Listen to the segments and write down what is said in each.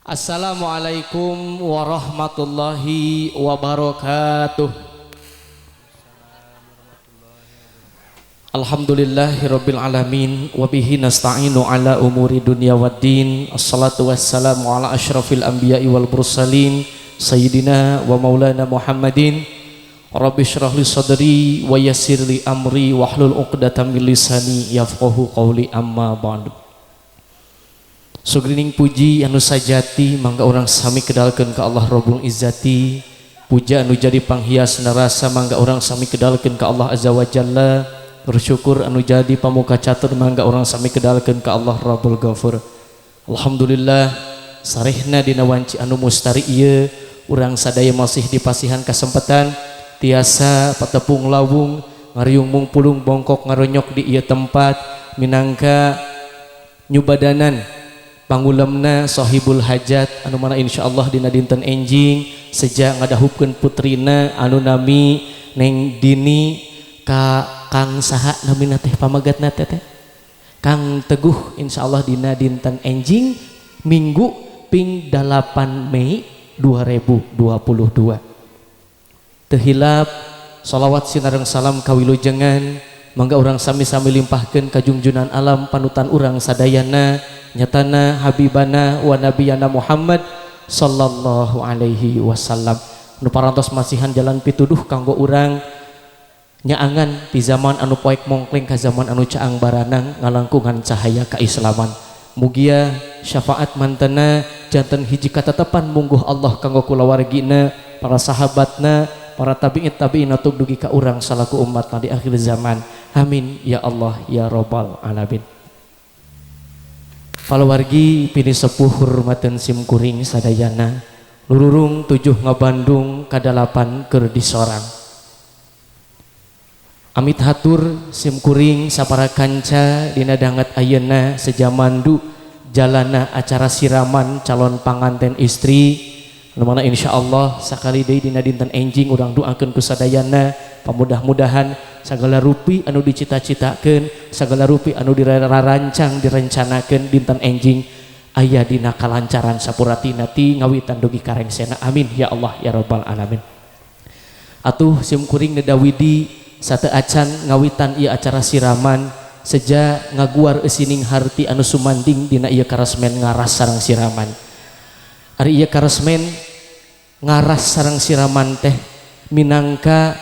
Assalamualaikum warahmatullahi wabarakatuh. Alhamdulillahirabbil alamin wa bihi nasta'inu ala umuri dunya waddin. Assalatu wassalamu ala asyrafil anbiya'i wal mursalin sayyidina wa maulana Muhammadin. Rabbi shrah li sadri wa yassir li amri wahlul 'uqdatam min lisani yafqahu qawli, amma ba'du. Sugrining puji anu sajati mangga urang sami kedalkeun ka Allah Rabbul Izzati. Puja anu jadi panghias nerasa mangga urang sami kedalkeun ka Allah Azza wa Jalla. Bersyukur anu jadi pamuka catur mangga urang sami kedalkeun ka Allah Rabbul Ghafur. Alhamdulillah, sarehna dina wanci anu mustari ieu urang sadaya masih dipasihan kesempatan tiasa patepung lawung ngariung mungpulung bongkok ngaronyok di ieu tempat minangka nyubadanan pangulemna sohibul hajat anu mana insyaallah dina dinten enjing sejak ngadahupkeun putrina anu nami Neng Dini ka Kang saha namina teh pamagatna teh teh Kang Teguh, insyaallah dina dinten enjing Minggu ping 8 Mei 2022. Teu hilap salawat sinareng salam kawilujengan mangga urang sami-sami limpahkeun ka junjunan alam panutan urang sadayana, nyatana habibana wa nabiyana Muhammad sallallahu alaihi wasallam, nu parantos masihan jalan pituduh kanggo urang nyaangan di zaman anu poek mongkleng ka zaman anu caang baranang ngalangkungan cahaya keislaman. Mugia syafaat mantena janten hiji katetepan mungguh Allah kanggo kulawargina, para sahabatna, para tabi'in tabi'in atug dugi ka urang salaku umat di akhir zaman. Amin ya Allah ya robbal alamin. Palawargi pini sepuh hormaten sim kuring sadayana, lururung tujuh ngabandung kadalapan keur disorang. Amit hatur sim kuring sapara kanca dina danget ayeuna sejamandu jalana acara siraman calon panganten istri anu mana insyaallah sakali deui dina dinten enjing urang doakeun ku sadayana pamudah-mudahan sagala rupi anu dicita-citakeun, sagala rupi anu dirarancang direncanakeun dinten enjing aya dina kalancaran sapuratina ti ngawitan dugi karengsena. Amin ya Allah ya rabbal alamin. Atuh sim kuring nedawidi sate acan ngawitan ieu acara siraman seja ngaguar eusining harti anu sumanding dina ieu karesmen ngaras sareng siraman. Ari ieu karesmen ngaras sareng siraman teh minangka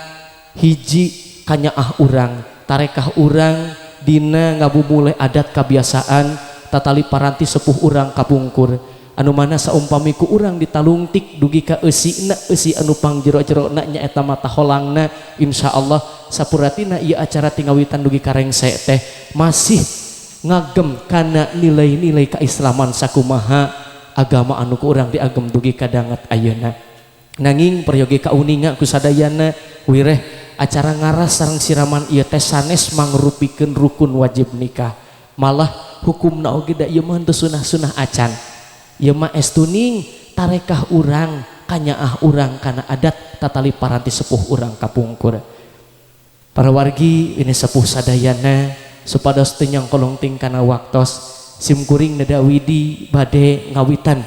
hiji kanyaah urang, tarekah urang dina ngabumule adat kabiasaan tatali paranti sepuh urang kapungkur anu mana saumpami ku urang ditalungtik dugi ka eusina eusi anu pangjero-jerona nyaeta mata holangna, insyaallah sapuratina ieu acara tingawitan dugi karengse teh masih ngagem kana nilai-nilai keislaman sakumaha agama anu ku urang diagem dugi ka danget ayeuna. Nanging peryogi kauninga ku sadayana wireh acara ngaras sareng siraman ieu teh sanes mangrupikeun rukun wajib nikah, malah hukumna oge da ieu mah henteu sunah-sunah acan. Ieu mah estuning tarekah urang kanyaah urang kana adat tatali paranti sepuh urang kapungkur. Para wargi ini sepuh sadayana supados teu nyangkolongting kana waktos, sim kuring nedawidi bade ngawitan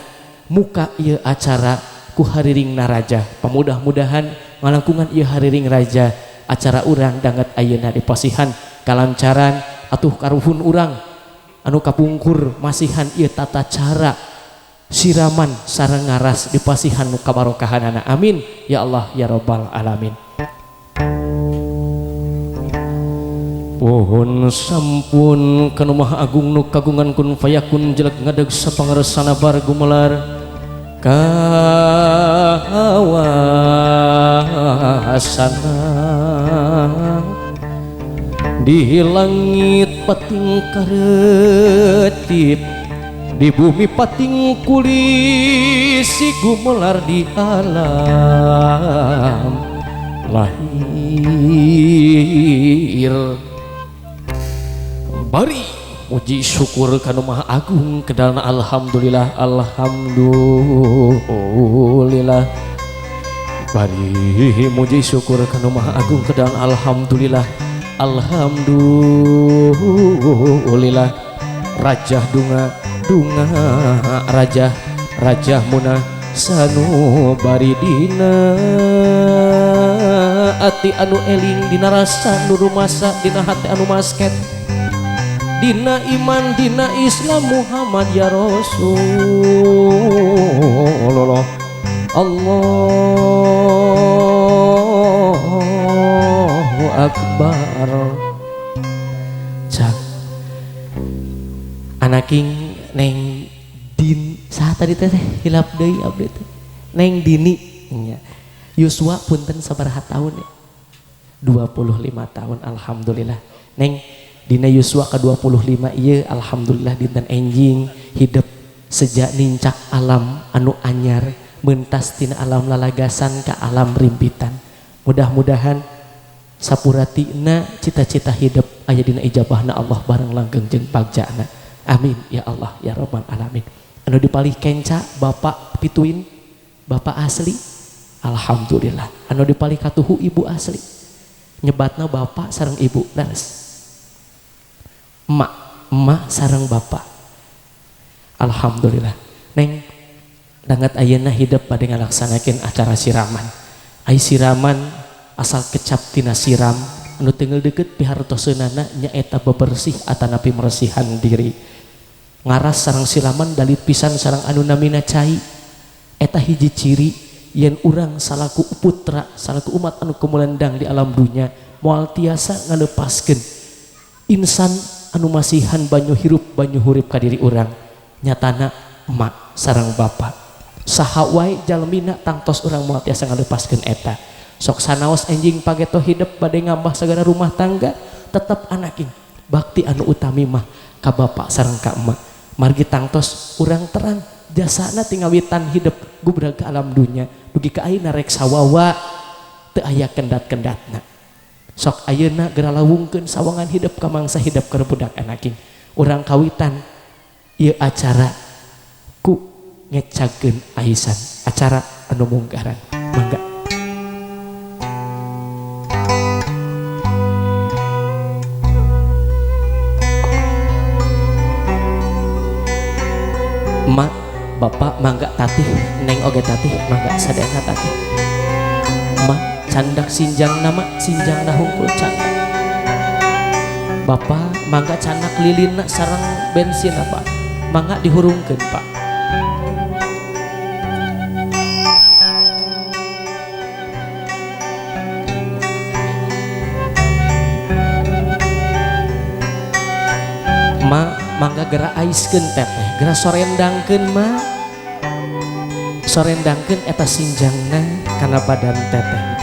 muka ieu acara ku hariring naraja. Pamudah-mudahan ngalangkungan ieu hariring raja acara urang danget ayeuna dipasihan kalancaran. Atuh karuhun urang anu kapungkur masihan ieu tata cara siraman sareng ngaras dipasihan nu kabarokahanana. Amin ya Allah ya rabbal alamin. Pohon sampun kanu Maha Agung nu kagungan kun fayakun jelek ngadeg sapangersana bar gumelar kawasana di langit pating karetip di bumi pating kulisi gumelar di alam lahir. Bari muji syukur kanu Maha Agung kedalna alhamdulillah alhamdulillah. Bari muji syukur kanu Maha Agung kedalna alhamdulillah alhamdulillah. Rajah dunga dunga rajah Rajah munah sanubari dina ati anu eling dina rasa nu rumasa dina hati anu masket dina iman dina Islam Muhammad ya Rasulullah. Allahu Akbar. Cak anaking neng din saha tadi teh hilap deui abdi teh neng Dini nya Yuswa punten sabaraha tahun ya? 25 tahun alhamdulillah. Neng dina Yuswa ke 25 ieu alhamdulillah dinten enjing hidup sejak nincak alam anu anyar mentas tina alam lalagasan ka alam rimpitan. Mudah-mudahan sapuratina cita-cita hidup aya dina ijabahna Allah bareng langgeng jeung bagjana. Amin ya Allah ya Rabbal alamin. Anu dipalih kenca bapak pituin bapak asli alhamdulillah. Anu dipalih katuhu ibu asli nyebatna bapak sareng ibu leres. Emak emak sareng bapak alhamdulillah. Neng dangat ayeuna hidup bade ngalaksanakeun acara siraman. Ai siraman asal kecap tina siram anu tengel deukeut pihartoseunana nyaeta bebersih atanapi meresihan diri. Ngaras sareng siraman dalit pisan sareng anu namina cai. Eta hiji ciri yen urang salaku putra salaku umat anu kumulendang di alam dunya moal tiasa ngalepaskeun insan anu masihan banyu hirup banyu hurip ka diri urang nyatana emak sareng bapak. Saha wae jalmina tangtos urang moal tiasa ngalepaskeun eta. Sok sanaos enjing pageto hidup bade ngambah sagala rumah tangga tetep anaking bakti anu utami mah ka bapak sareng ka emak. Margi tangtos urang terang jasana tingawitan hidup gubrag ka alam dunya dugi ka ayeuna rek sawawa teu aya kendat-kendatna. Sok ayeuna geura lawungkeun sawangan hidup ka mangsa hidup keur budak anaking. Urang kawitan ieu acara ku ngecagkeun aisan acara anu munggaran. Mangga. Emak, bapak mangga tatih, neng oge tatih, mangga sadayana tatih. Emak candak sinjang nama, sinjang hungkul candak. Bapak mangga candak lilinna sareng bensin apa? Mangga dihurungkeun pak. Emak mangga geura aiskeun teteh, geura sorendangkeun ma. Sorendangkeun eta sinjangna kana badan teteh.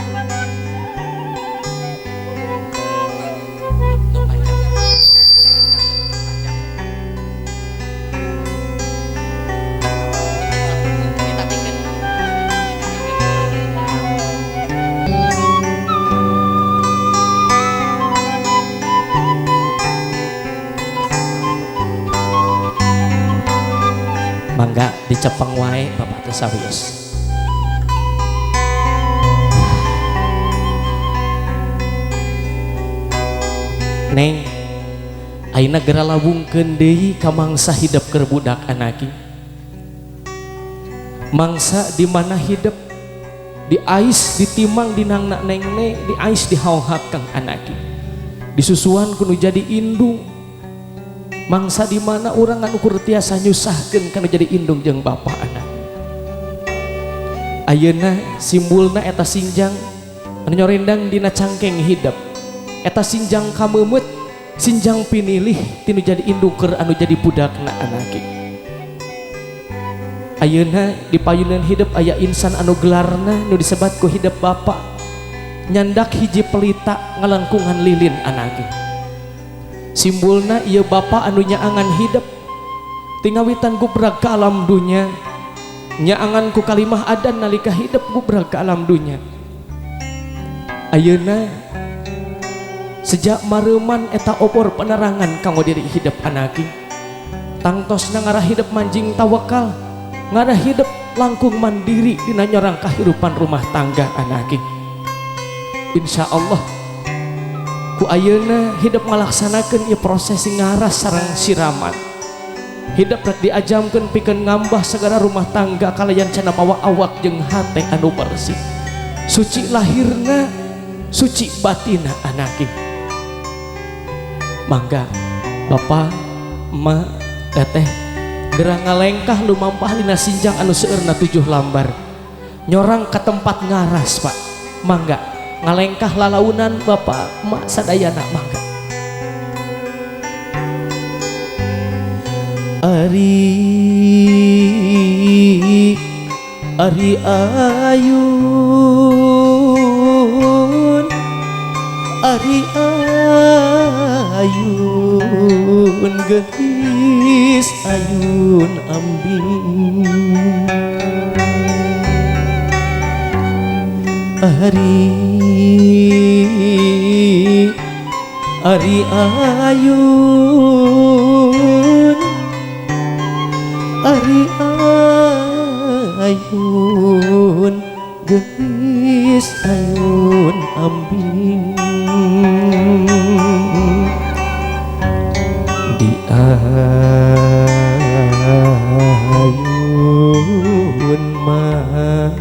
Mangga dicepeng wae bapak teh sawios. Neng ayeuna geura lawungkeun deui ka mangsa hidup keur budak anaki. Mangsa di mana hidup diais ditimang dinangna nengne diais dihauhak kang anaki. Disusuan kudu jadi indung. Mangsa di mana urang anu ukur tiasa nyusahkeun kana jadi indung jeung bapa anak. Ayeuna simbulna eta sinjang anu nyorendang dina cangkeng hidup. Eta sinjang kameumeut, sinjang pinilih tinu jadi indung keur anu jadi budakna anake. Ayeuna di payunan hidup aya insan anu gelarna nu disebat ku hidup bapa. Nyandak hiji pelita ngalangkungan lilin anake. Simbulna ieu bapa anu nyaangan hidup tingawitan gubrag ka alam dunya nyaangan ku kalimah adan nalika hidup gubrag ka alam dunya. Ayeuna sejak mareuman eta obor penerangan kanggo diri hidup anaki. Tangtosna ngarah hidup manjing tawakal, ngarah hidup langkung mandiri dina nyorang kahirupan rumah tangga anaki. Insya Allah ku ayeuna hidup ngalaksanakeun ieu proses ngaras sareng siraman. Hidup rek diajamkeun pikeun ngambah segala rumah tangga kalayan cenah mawa awak jeung hate anu bersih. Suci lahirna, suci batina anaki. Mangga bapak, emak, teteh gerang ngalengkah lumampah dina sinjang anu seueurna 7 lambar. Nyorang ka tempat ngaras pak. Mangga ngalengkah lalaunan bapak, emak sadayana mangga. Ari Ari ayun, Ari ayun gelis ayun ambing. Ari Ari ayun, Ari ayun gelis ayun ambing. Di ayun mah,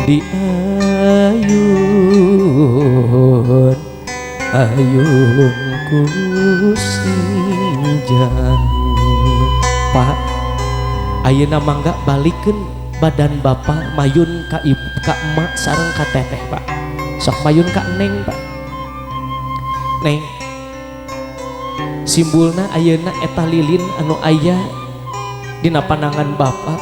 di ayun ayun ku sinjang. Pak, ayeuna mangga balikeun badan bapak mayun ka ibu, ka emak sareng ka teteh pak. Sok mayun ka neng pak. Neng, simbulna ayeuna eta lilin anu aya dina panangan bapak.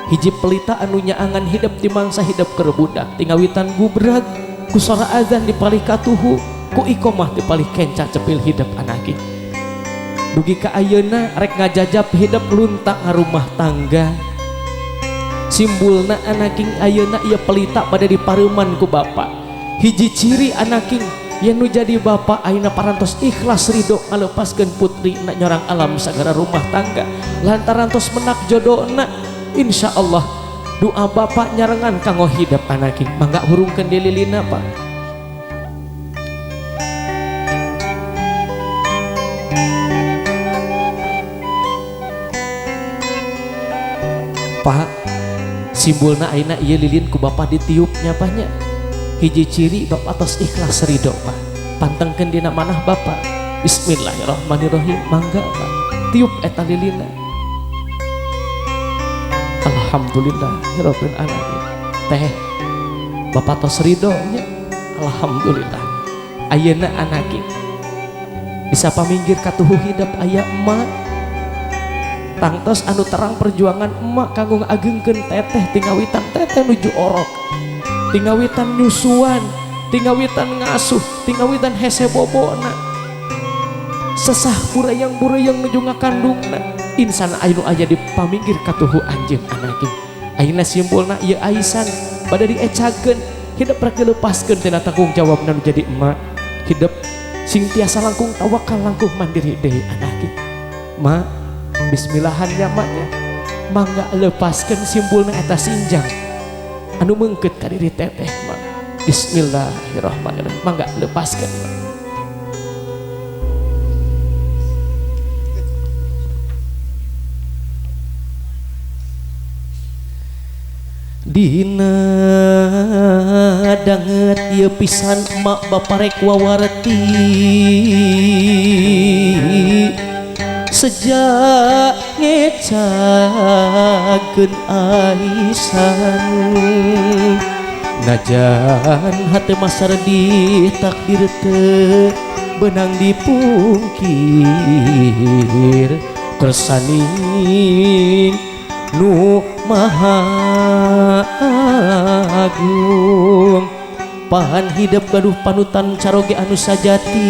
Hiji pelita anu nyaangan hidup di mangsa hidup keur budak. Tingawitan gubrag ku sora azan dipalih katuhu, ku iqomah dipalih kenca cepil hidup anaki. Dugi ka ayeuna rek ngajajab hidup lunta ngarumah tangga. Simbulna anaking ayeuna ieu pelita pada dipareuman ku bapak. Hiji ciri anaking yen nu jadi bapak ayeuna parantos ikhlas ridho ngalepaskeun putri na nyorang alam sagara rumah tangga. Lantaran tos menak jodona, insya Allah doa bapak nyarengan kanggo hidup anaking. Mangga hurungkeun di lilina pak. Pak, simbulna ayeuna ieu lilin ku bapak ditiupnya pahnya. Hiji ciri bapak tos ikhlas ridho pak. Pantengkeun dina manah bapak. Bismillahirrahmanirrahim. Mangga pak, tiup eta lilina. Alhamdulillahirabbil alamin. Teh, bapak tos ridho nya. Alhamdulillah. Ayeuna anaki bisa paminggir katuhu hidup aya emak. Tangtos anu terang perjuangan emak kanggo ngagengkeun teteh tingawitan teteh nuju orok, tingawitan nyusuan, tingawitan ngasuh, tingawitan hese bobona, sesah burayang-burayang nuju ngakandungna. Insan anu aya di paminggir katuhu anjeun anaki. Ayeuna simpulna ieu aisan bade diecakeun hidup rek dilepaskeun tina tanggung jawabna nu jadi emak. Hidup sing tiasa langkung tawakal langkung mandiri deui anaki. Ma, bismillahan ya maknya, mangga lepaskan simpulna eta sinjang anu mengket ka diri teteh mak. Bismillahirrahmanirrahim. Mangga lepaskan mak. Dina danget ieu pisan emak bapak rek wawarti. Sejak ngecakeun aisan, najan hate masardi takdir teu beunang dipungkir. Kersaning nu maha agung, pahan hidup gaduh panutan caroge anu sajati,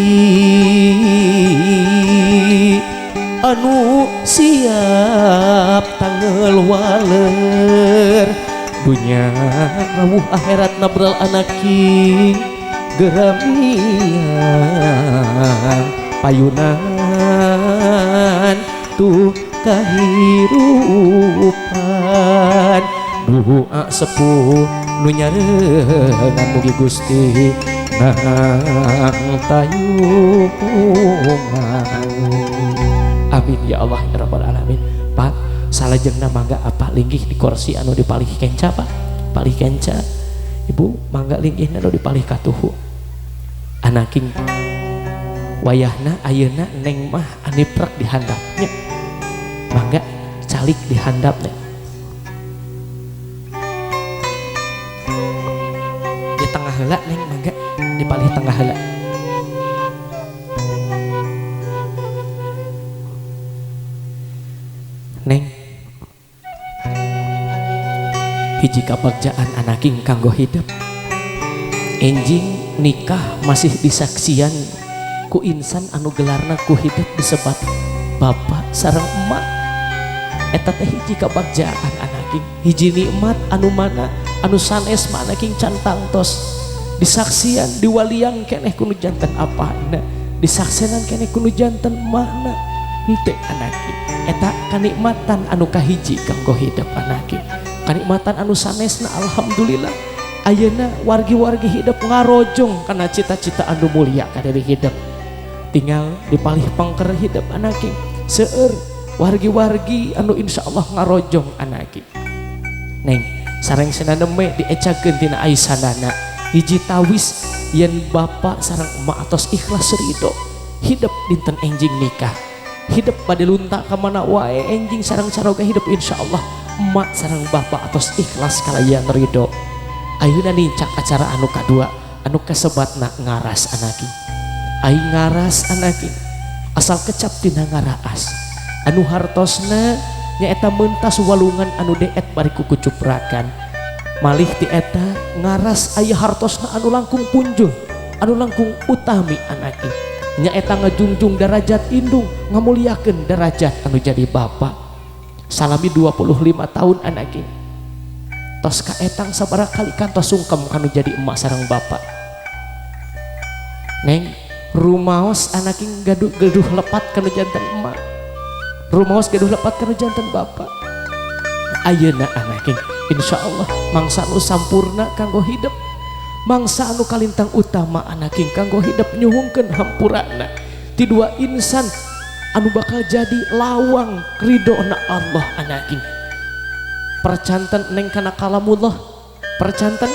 anu siap tangel waler. Dunya rawuh akhirat nabral anaki geramiang payunan tuh kahirupan. Doa sepuh nu nyarengan mugi Gusti nang tayungan. Amin ya Allah ya rabbal alamin. Pak, salajengna mangga apa linggih di kursi anu dipalih kenca Pak, palih kenca. Ibu mangga linggihna anu dipalih katuhu. Anaking wayahna ayeuna neng mah aniprak di handapnya, mangga calik di handapnya. Di tengah heula neng mangga di palih tengah heula. Neng hiji kabagjaan anaking kanggo hidup enjing nikah masih disaksian ku insan anu gelarna ku hidup disebat bapak sareng emak. Eta teh hiji kabagjaan anaking, hiji nikmat anu mana anu sanes mah anaking can tangtos disaksian diwalian keneh ku nu janten apana, disaksian keneh ku nu janten emakna. Henteu anaking, eta kanikmatan anu kahiji kanggo hidup anaking, kanikmatan anu sanesna. Alhamdulillah ayeuna wargi-wargi hidup ngarojong kana cita-cita anu mulia ka diri hidup. Tinggal dipalih pangker hidup anaking, seueur wargi-wargi anu insyaallah ngarojong anaking. Neng sareng sananeme diecakeun tina aisanana hiji tawis yen bapak sareng emak atos ikhlas ridho hidup dinten enjing nikah, hidup bade lunta ka mana wae enjing sareng caroga hidup insyaallah emak sareng bapak atos ikhlas kalayan ridho. Ayeuna nincak acara anu kadua anu kasebatna ngaras anaki. Ai ngaras anaki asal kecap tina ngaraas anu hartosna nyaeta mentas walungan anu deet bari kukucuprakan. Malih ti eta ngaras aya hartosna anu langkung punjul anu langkung utami anaki, nyaeta ngajungjung derajat indung ngamuliakeun derajat anu jadi bapak. Salami 25 tahun anaki tos kaetang sabaraha kali kantos sungkem kanu jadi emak sareng bapak. Neng rumaos anaki gaduh gaduh lepat kanu janten emak, rumaos gaduh lepat kanu janten bapak. Ayeuna anaki insyaallah mangsa anu sampurna kanggo hidup, mangsa anu kalintang utama anaking kanggo hidup nyuhungkeun hampurana ti dua insan anu bakal jadi lawang ridhona Allah anaking. Percanten neng kana kalamullah, percanten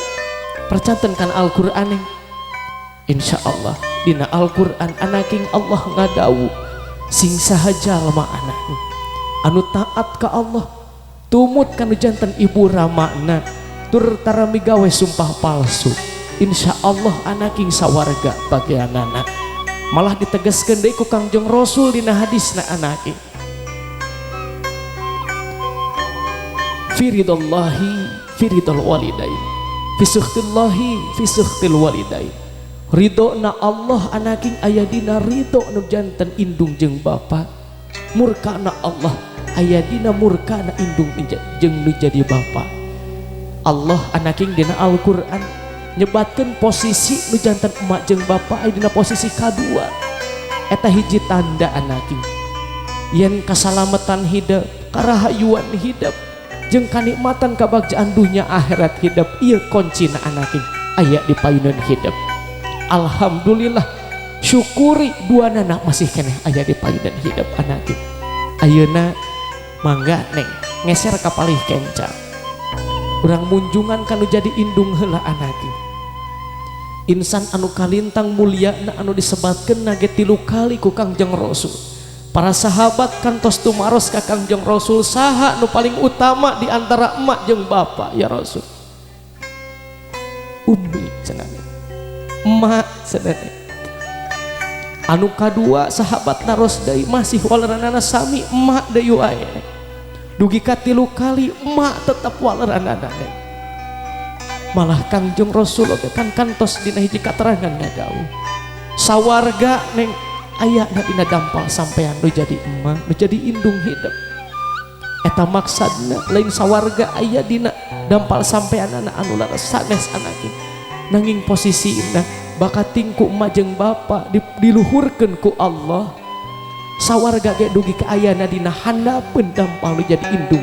percanten kana Al-Qur'an neng. Insyaallah dina Al-Qur'an anaking Allah ngadawu sing saha jalma anaking anu taat ka Allah, tumut kanu janten ibu ramana, tur tara migawe sumpah palsu, insyaallah anaking sawarga bagianana. Malah ditegaskeun deui ku Kangjeng Rasul dina hadisna anaking, firidallahi firidal walidain, fi sukhtillahi fi sukhtil walidain. Ridona Allah anaking aya dina ridho nu janten indung jeung bapa, murkana Allah aya dina murkana indung jeung nu jadi bapa. Allah anaking dina Al-Qur'an nyebatkeun posisi nu janten emak jeung bapa aya dina posisi kadua. Eta hiji tanda anaking yen kasalamatan hidup, karahayuan hidup, jeung kanikmatan kabagjaan dunya akhirat hidup, ieu kuncina anaking aya di payuneun hidup. Alhamdulillah syukuri dua nana masih keneh aya di payuneun hidup anaking. Ayeuna mangga neng ngeser ka palih kenca, urang munjungan kanu jadi indung heula anaking. Insan anu kalintang mulyana anu disebatkeun nage 3 kali ku Kangjeng Rasul. Para sahabat kantos tumaros ka Kangjeng Rasul, saha nu paling utama di antara emak jeung bapak ya Rasul? Ummi cenah, emak cenah. Anu kadua sahabat naros deui masih waleranana sami emak deui wae. Dugi ka 3 kali emak tetep waleranana. Malah Kangjeng Rasul oge kan kantos dina hiji katerangan ngadawuh, sawarga neng aya dina dampal sampean nu jadi emak, nu jadi indung hidup. Eta maksadna lain sawarga aya dina dampal sampean anak anu leres sanes anaking, nanging posisina bakating ku emak jeung bapa diluhurkeun ku Allah. Sawarga ge dugi ka ayana dina handapeun dampal nu jadi indung.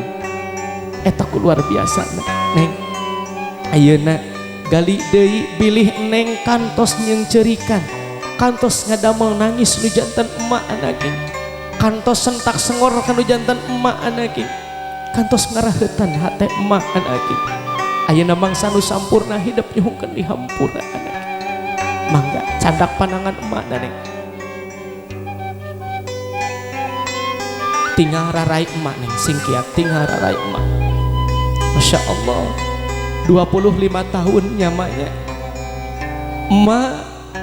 Eta ku luar biasa neng. Ayeuna gali deui bilih neng kantos nyeungceurikan, kantos ngadamel nangis nu janten emak anaking. Kantos sentak sengor kanu jantan emak anaking. Kantos ngaraheutan hate emak anaking. Ayeuna mangsa nu sampurna hidup nyuhunkeun dihampura anaking. Mangga candak panangan emak neng. Tinggal rarai emak neng singkiat tinggal rarai emak. Masya Allah 25 tahun nyamanya. Emak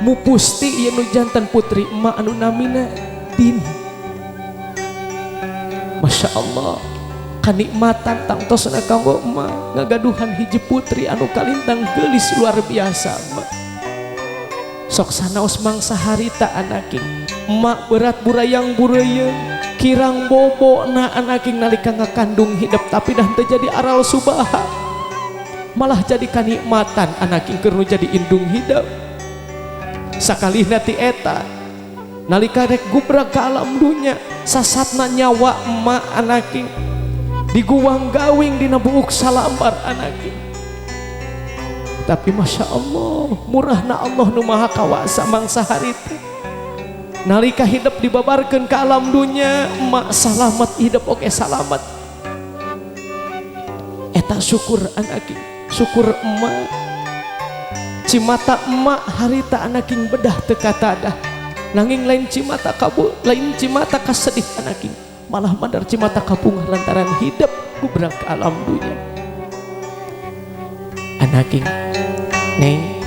mupusti ieu nu jantan putri emak anu namina Dini. Masya Allah kanikmatan tangtosna kanggo emak ngagaduhan hiji putri anu kalintang geulis luar biasa emak. Sok sanaos mangsa harita anaking emak berat burayang bureuyeung kirang bobo na anaking nalika ngakandung hidup tapi dah teu jadi aral subaha malah jadi kanikmatan anaking keur nu jadi indung hidup. Sakalihna ti eta nalika rek gubrak ka alam dunya sasatna nyawa emak anaking diguang gawing dina buuk salambar anaking. Tapi Masya Allah murahna Allah nu maha kawasa mangsa harita nalika hidup dibabarkeun ka alam dunya emak salamet hidup oke salamet. Eta syukur anaking, syukur emak. Cimata emak harita anaking bedah teu katadah nanging lain cimata kabul lain cimata kasedih anaking malah madar cimata kabungah lantaran hidup gubrak ke alam dunya. Anaking neng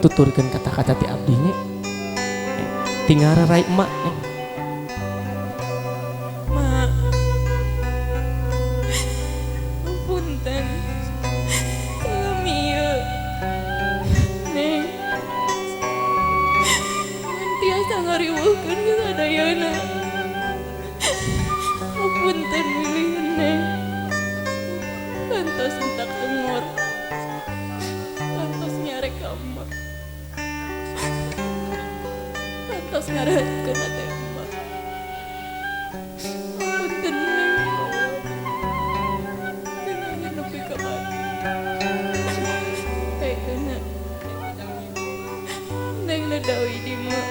tuturkeun kata-kata ti abdinya tinggal rarai emak neng. Mak punten salami ieu neng tiasa ngariweuhkeun sadayana. Punten milih neng kantos entak sengor kantos nyarek ka emak kantos ngareutkeun hate emak. Punten neng tenang nepi ka mati. Ayeuna neng nedawi di mak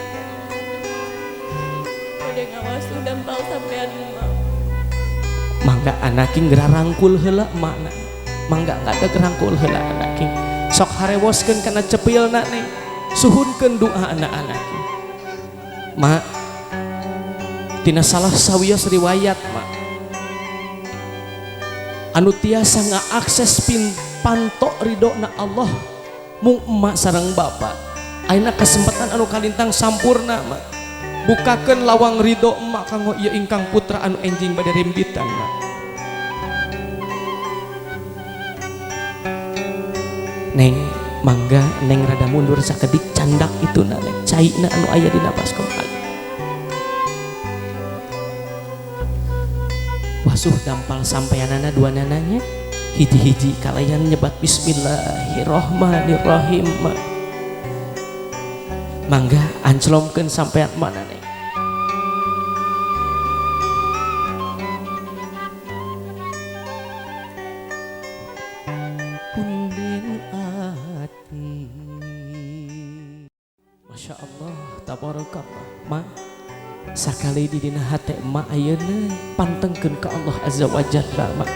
bade ngawasu dampal sampean emak. Mangga anaking gerarangkul heula emakna. Mangga ngadeg rangkul heula anaking. Sok harewoskeun kana cepilna neng. Suhunkeun doa anak-anaking. Mak tina salah sawios riwayat mak anu tiasa ngaakses pin panto ridona Allah mung emak sareng bapak. Ayeuna kesempatan anu kalintang sampurna mak. Bukakeun lawang ridho emak kanggo ieu ingkang putra anu enjing bade rimbitan mak. Neng mangga neng rada mundur sakedik candak itu na neng caina anu aya dina baskom. Wasuh dampal sampeanana dua nananya hiji-hiji kalayan nyebat bismillahirrahmanirrahim mak. Mangga anclomkeun sampean mana neng. Punden ati. Masya Allah tabarakallah. Ma sakali di dina hate emak ayeuna pantengkeun ka Allah Azza wa Jalla mak.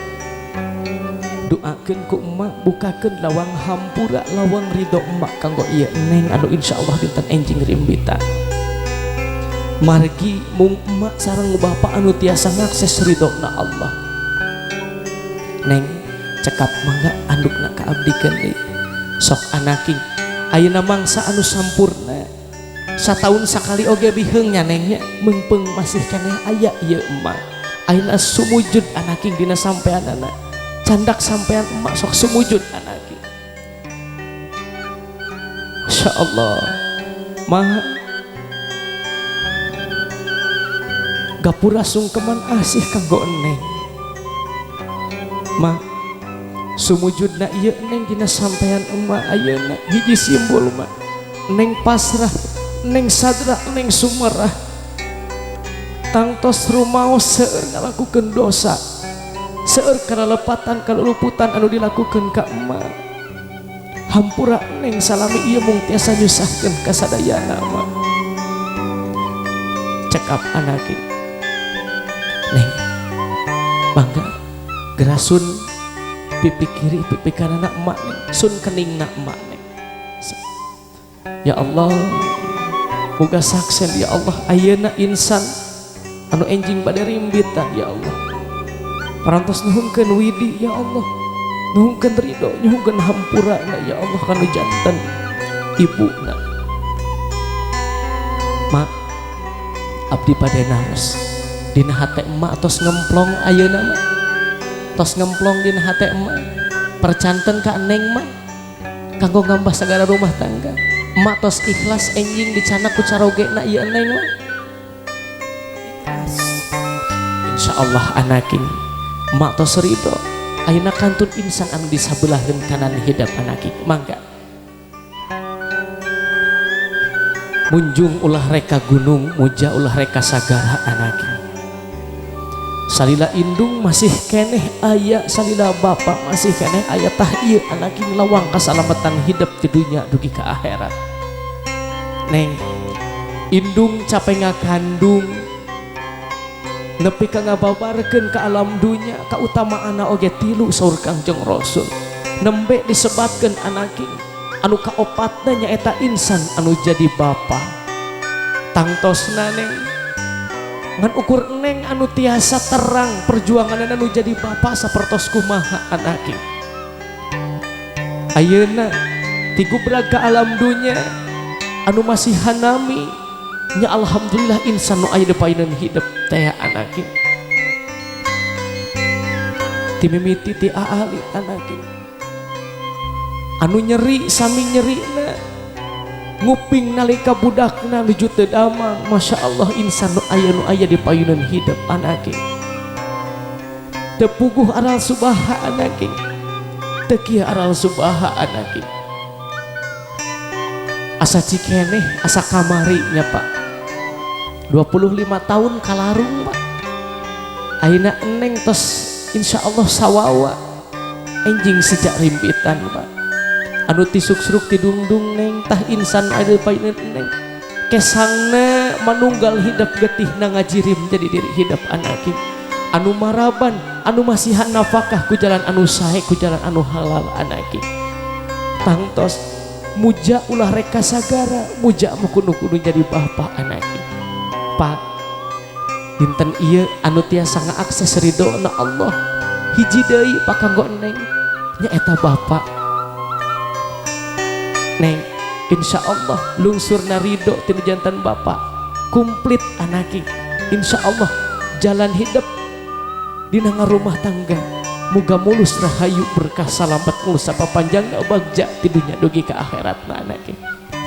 Doakeun ku emak bukakeun lawang hampura lawang ridho emak kanggo ieu neng anu insyaallah dinten enjing rimbitan. Margi mung emak sareng bapak anu tiasa ngakses ridhona Allah. Neng cekap mangga andukna ka abdikeun deui. Sok anaking ayeuna mangsa anu sampurna sataun sakali oge biheung nya neng nya meungpeung masih keneh aya ieu emak. Ayeuna sumujud anaking dina sampeanana. Candak sampean emak sok sumujud anaki. Masya Allah ma gapura sungkeman asih kanggo neng. Ma sumujudna ieu neng dina sampean emak ayeuna hiji simbol ma neng pasrah neng sadrah neng sumerah tangtos rumaos seueur ngalakukeun dosa seueur kalelepatan kaluluputan anu dilakukeun ka emak. Hampura neng salami ieu mung tiasa nyusahkeun ka sadayana emak. Cekap anake. Neng bangga gerasun pipi kiri pipi kanan emak neng, sun kening nak emak neng. Ya Allah, muga saksen ya Allah ayeuna insan anu enjing bade rimbitan ya Allah. Parantos nuhunkeun widi ya Allah, nuhunkeun ridho, nuhunkeun hampurana ya Allah kanu janten ibuna. Mak, abdi bade naros dina hate emak tos ngemplong ayeuna mah. Tos ngemplong dina hate emak. Percanten ka neng mah kanggo ngambah sagala rumah tangga. Emak tos ikhlas enjing dicanak ku carogena ieu neng mah. Ikhlas. Insyaallah anaking emak tos ridho. Ayeuna kantun insan anu disabelahkeun kanan hidap anaking. Mangga. Munjung ulah reka gunung, muja ulah reka sagara anaking. Salila indung masih keneh aya, salila bapak masih keneh aya, tah ieu anaking lawang kasalamatan hidup di dunya dugi ka akhirat. Neng, indung capek ngakandung nepi ka ngababarkeun ka alam dunya, kautamaanna oge tilu saur Kangjeng Rasul. Nembe disebatkeun anaking anu kaopatna nyaeta insan anu jadi bapa. Tangtosna neng ngan ukur neng anu tiasa terang perjuangan anu jadi bapa sapertos kumaha anaki. Ayeuna tigubrag ka alam dunya anu masih hanami nya alhamdulillah insan nu aya di payunan hidup teh anaki. Ti mimiti ti aali anaki. Anu nyeri sami nyerina nguping nalika budakna nuju teu damang. Masya Allah insan nu aya di payunan hidup anaki. Teu puguh aral subaha anaki, teu kieu aral subaha anaki. Asa cikeneh asa kamari nya Pak, 25 tahun kalarung Pak. Ayeuna eneng tos insya Allah sawawa enjing sejak rimpitan Pak. Anu tisuk-suruk tidungdung neng tah insan aya payunan neng kesangna manunggal hidup getihna ngajirim jadi diri hidup anaki. Anu maraban anu masihan nafkah ku jalan anu sae ku jalan anu halal anaki. Tangtos muja ulah reka sagara muja mah kudu-kudu jadi bapak anaki. Pak, dinten ieu anu tiasa ngaakses ridona Allah hiji deui pak kanggo neng nyaeta bapak. Neng, insya Allah lungsurna ridho tinu jantan bapak komplit anaki. Insya Allah jalan hidup dina ngarumah tangga muga mulus rahayu berkah salamet mulus sapa panjang bagja ti dunya dugi ka akhirat na anaki.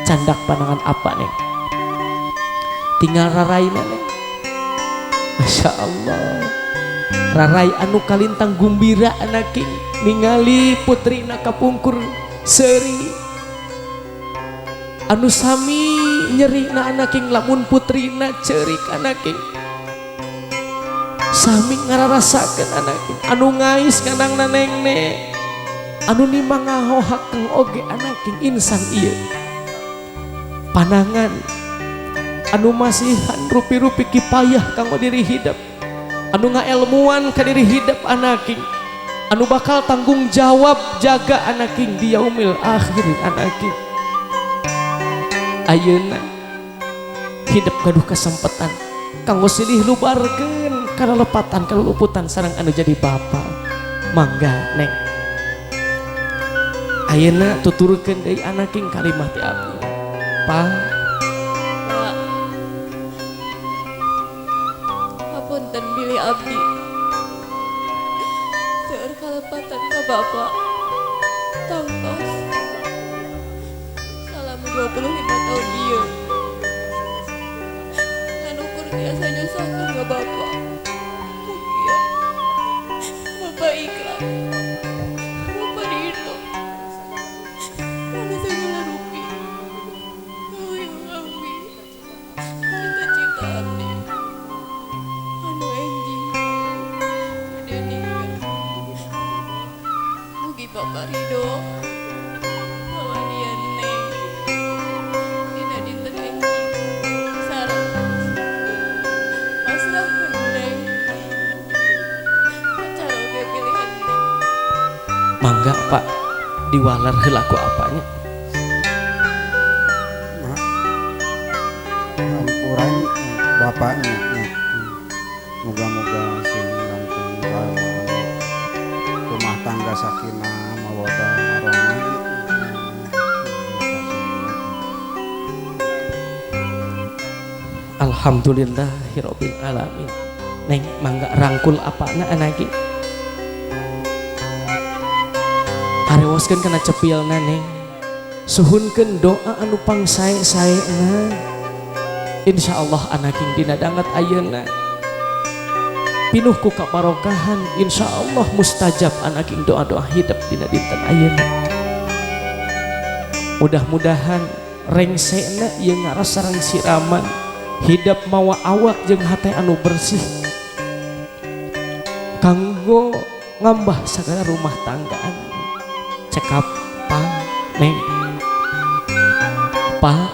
Candak panangan apa neng? Tinggal raraina neng. Masya Allah rarai anu kalintang gumbira anaki ningali putrina kapungkur seuri anu sami nyerina anaking lamun putrina ceurik anaking sami ngararasakeun anaking anu ngais nganangna nengne anu nimang ngahohakeng oge anaking insan ieu panangan anu masihan rupi-rupi kipayah kanggo diri hidup anu ngaelmuan ka diri hidup anaking anu bakal tanggung jawab jaga anaking di yaumil akhir anaking. Ayeuna hidup gaduh kesempatan kanggo silih lubarkeun kana lepatan kaluputan sareng anu jadi bapa. Mangga neng, ayeuna tuturkeun deui anaking kalimah ti abdi. Pak, hapunten bilih abdi seueur kalepatan ka bapa. Tangtos selama 25 tahun ieu ngan ukur tiasa nyusahkeun ka bapa. Mugia bapa ikhlas, bapa ridho kana segala rupi hoyong abdi, cita-cita abdi anu enjing bade nikah. Mugi bapa ridho kawandian neng dina dinten enjing sareng Mangga Pak diwalar heula ku apanya. Ampuran bapaknya. Moga-moga sing langgeng rumah tangga sakinah mawaddah warahmah. Alhamdulillahirabbil alamin. Neng mangga rangkul apana anaki. Harewoskeun kana cepilna neng. Suhunkeun doa anu pangsae-saena. Insyaallah anaking dina danget ayeuna. Pinuh ku kabarokahan, insyaallah mustajab anaking doa-doa hidup dina dinten ayeuna. Mudah-mudahan rengsena ieu ngaras sareng siraman hidup mawa awak jeung hate anu bersih kanggo ngambah sagala rumah tanggaan. Cekap pa neng pa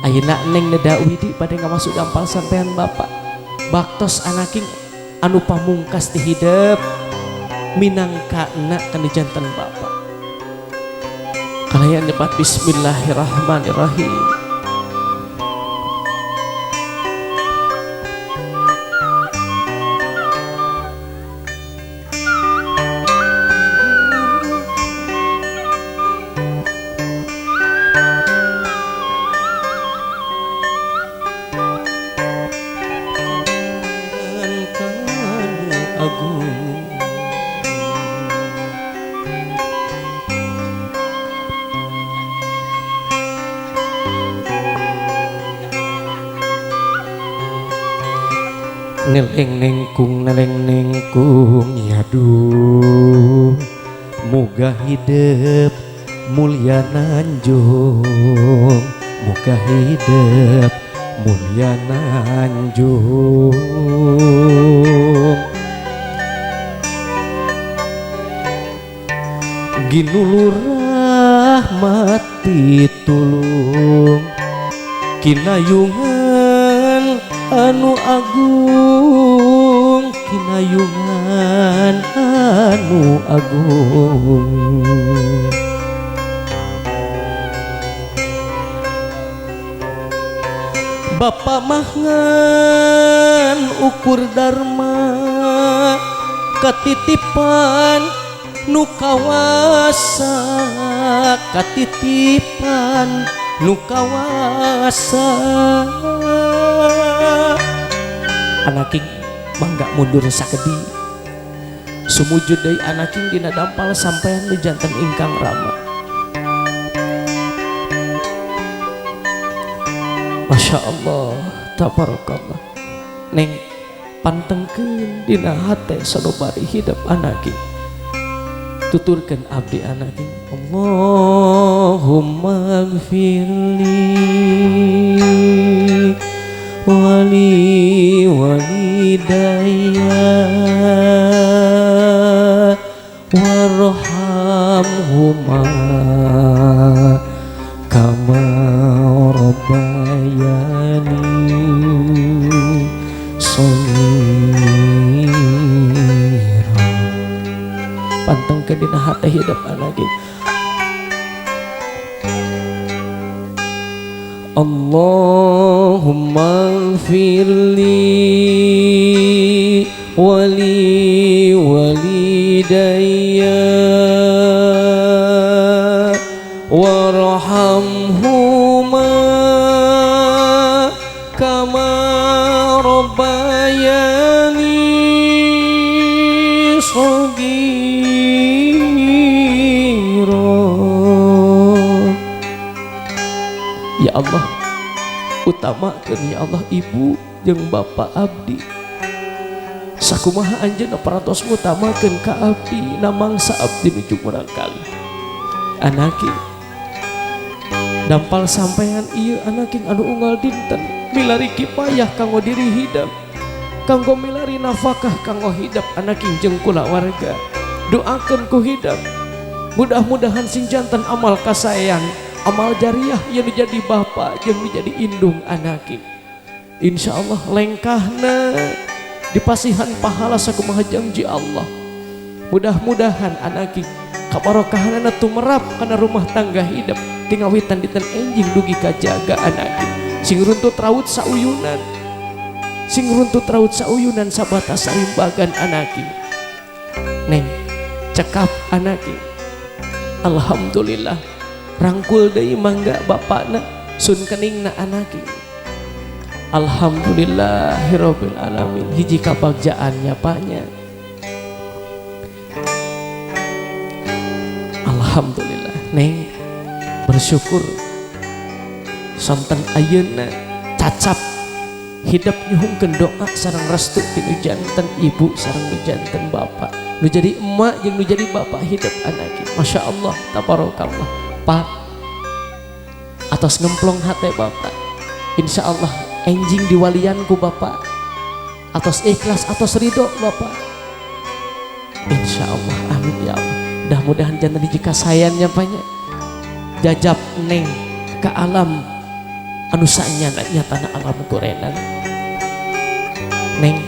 ayeuna neng neda widi bade ngamasuk dampal sampean bapak baktos anaking anu pamungkas di hidup minangkana kana janten bapak. Kalayan nyebat bismillahirrahmanirrahim. Neleng nengkung neleng nengkung yaduh muga hidup mulia nanjung, muga hidup mulia nanjung. Ginulur rahmati tulung kinayungan anu agung, kinayungan anu agung. Bapak mah ngan ukur dharma katitipan nu kawasa, katitipan nu kawasa. Anaking mangga mundur sakedi sumujud deui anaking dina dampal sampean nu janten ingkang rama. Masya Allah tabarakallah. Neng pantengkeun dina hate sanubari hidup anaking, tuturkeun abdi anaking. Allahumma gfirli wali walidayya warhamhuma kama rabbayani shaghira. Pantengkeun dina hate hidup anaki. Allahumma gfirli wali walidayya warhamhuma kama rabbayani shaghira. Ya Allah, utamakeun ya Allah ibu jeung bapak abdi. Sakumaha anjeunna parantos ngutamakeun ka abdi namangsa abdi nuju murangkali. Anaki dampal sampean ieu anaking anu unggal dinten milari kipayah kanggo diri hidep, kanggo milari nafkah kanggo hidep anaking jeung kulawarga. Doakeun ku hidep, mudah-mudahan sing janten amal kasaean, amal jariah yang menjadi bapak jeung menjadi indung anaking. Insyaallah lengkahna dipasihan pahala sakumaha janji Allah. Mudah-mudahan anaki kabarokahanana tumerap kana rumah tangga hidup tingawitan dinten enjing dugi kajaga anaki. Sing runtut raut sauyunan. Sing runtut raut sauyunan sabatas sarimbagan anaki. Neng cekap anaki. Alhamdulillah rangkul deui mangga bapakna sun keningna anaki. Alhamdulillahirabbil alamin. Hiji kabagjaannya paknya. Alhamdulillah neng bersyukur sonten ayeuna cacap hidup nyuhungkeun doa sareng restu ti nu janten ibu sareng nu janten bapak, nu jadi emak jeung nu jadi bapak hidup anaki. Masya Allah tabarakallah. Pak atos ngemplong hate bapak, insya Allah enjing diwalian ku bapak, atos ikhlas atos ridho bapak, insya Allah amin ya Allah. Mudah-mudahan jangan dijika sayannya banyak jajab neng ke alam anu sanyana nyatana alam kurenan. Neng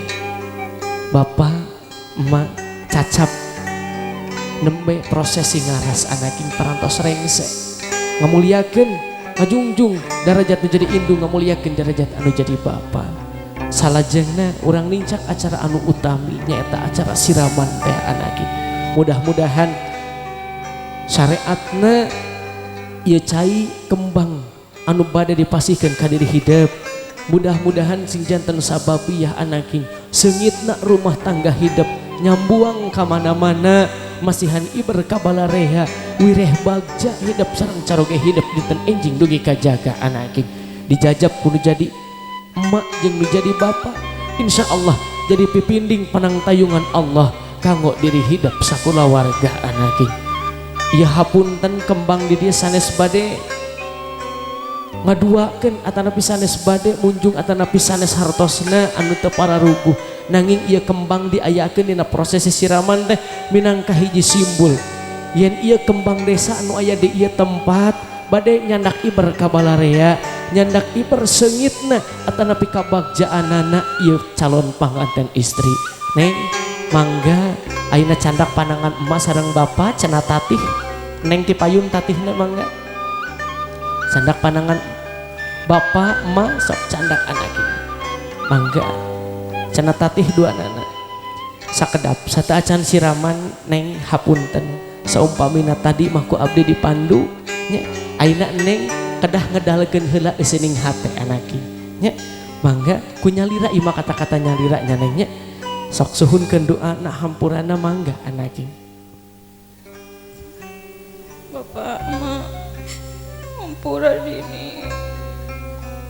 bapak emak cacap nembe prosesi ngaras anaking parantos rengse ngamuliakeun ngajungjung darajat nu jadi indung, ngamuliakeun darajat anu jadi bapa. Salajengna urang nincak acara anu utami nyaeta acara siraman teh anaki. Mudah-mudahan syariatna ieu cai kembang anu bade dipasihkeun ka diri hidup. Mudah-mudahan sing janten sababiyah anaki seungitna rumah tangga hidup nyambuang ka mana-mana masihan iber ka balareha wireh bagja hidup sareng caroge hidup dinten enjing dugi kajaga anaki. Dijajab ku nu jadi emak jeung nu jadi bapa, insyaallah jadi pipinding panangtayungan Allah kanggo diri hidup sakulawarga anaki. Ieu hapunten kembang di dieu sanes bade ngaduakeun atanapi sanes bade munjung atanapi sanes hartosna anu teu pararuguh, nanging ieu kembang diayakeun dina prosesi siraman teh minangka hiji simbol yen ieu kembang desa anu aya di ieu tempat bade nyandak iber ka balarea, nyandak iber seungitna atanapi kabagjaanana ieu calon panganten istri. Neng mangga ayeuna candak panangan emak sareng bapak cenah tatih. Neng ti payun tatihna mangga candak panangan bapak emak sok candak anaki mangga cenah tatih dua nana sakedap sateuacan siraman. Neng hapunten saumpamina tadi mah ku abdi dipandu nya, ayeuna neng kedah ngedalkeun heula eusining hate anaki nya. Mangga ku nyalira ieu mah kata-kata nyalira nya neng nya, sok suhunkeun doa na hampurana mangga anaki. Bapak emak hampura dini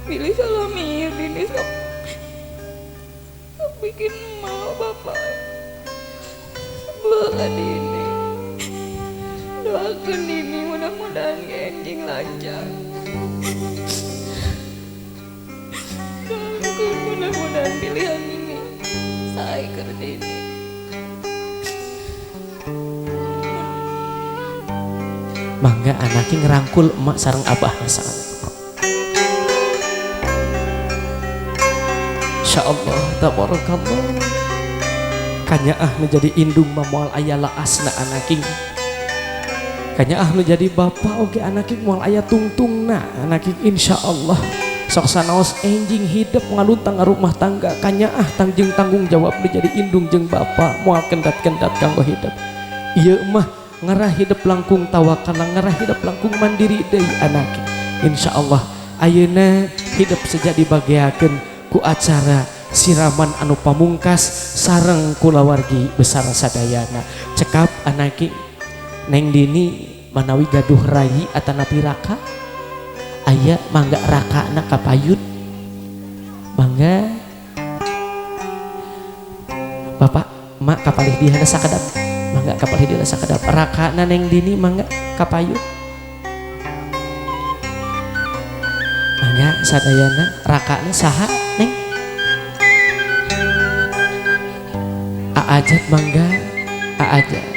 pilih salami dini sok bikin malu bapak sebel dini. Doakan dini mudah-mudahan enjing lancar. Doakan mudah-mudahan pilihan ini saya ke dini. Mangga anaki ngerangkul emak sareng abah sareng. Insyaallah tabarakallah. Kanyaah menjadi indung mah moal aya laasna anaking. Kanyaah menjadi bapak oge anaking moal aya tungtungna anaking insyaallah. Sok sanaos enjing hidup ngaluntang rumah tangga kanyaah tangjeng tanggung jawab menjadi indung jeung bapak moal kendat-kendat kanggo hidup. Ieu mah ngarah hidup langkung tawakal, ngarah hidup langkung mandiri deui anaki. Insyaallah ayeuna hidup sejak dibageakeun ku acara siraman anu pamungkas sareng kulawargi besar sadayana. Cekap anaki. Neng Dini manawi gaduh rayi atanapi raka aya mangga rakana kapayun mangga bapak mak kapalih dihana sakedap mangga kapalih dihana sakedap rakana Neng Dini mangga kapayun mangga sadayana rakana saha Neng Aajat mangga Aajat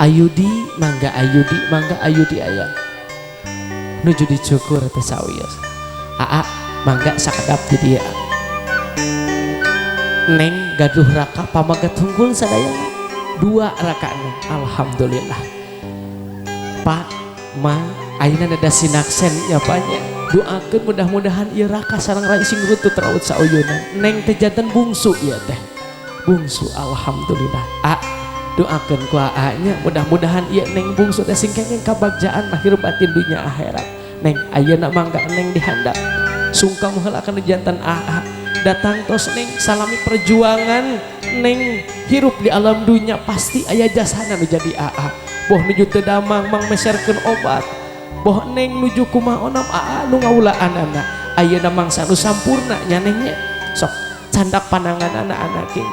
Ayudi mangga Ayudi mangga Ayudi aya nuju dicukur teh sawios. Aa mangga sakedap di dieu. Neng gaduh raka pamaget hunggul sadayana dua rakana alhamdulillah. Pak ma ayeuna nada sinaksen nya Pak nya doakeun mudah-mudahan ieu raka sareng rai sing rutut raut sauyunan. Neng teh janten bungsu ieu teh bungsu alhamdulillah. A doakeun ku aa nya mudah-mudahan ieu neng bungsu teh sing kenging kabagjaan lahir batin dunya akhirat. Neng ayeuna mangga neng dihandap sungkem heula kana janten aa datang tos neng salami perjuangan neng hirup di alam dunya pasti aya jasana nu jadi aa boh nuju teu damang mang meserkeun obat boh neng nuju kumaha onam aa nu ngawulaanana ayeuna mangsa nu sampurna nya neng nya sok candak panangan anak-anak king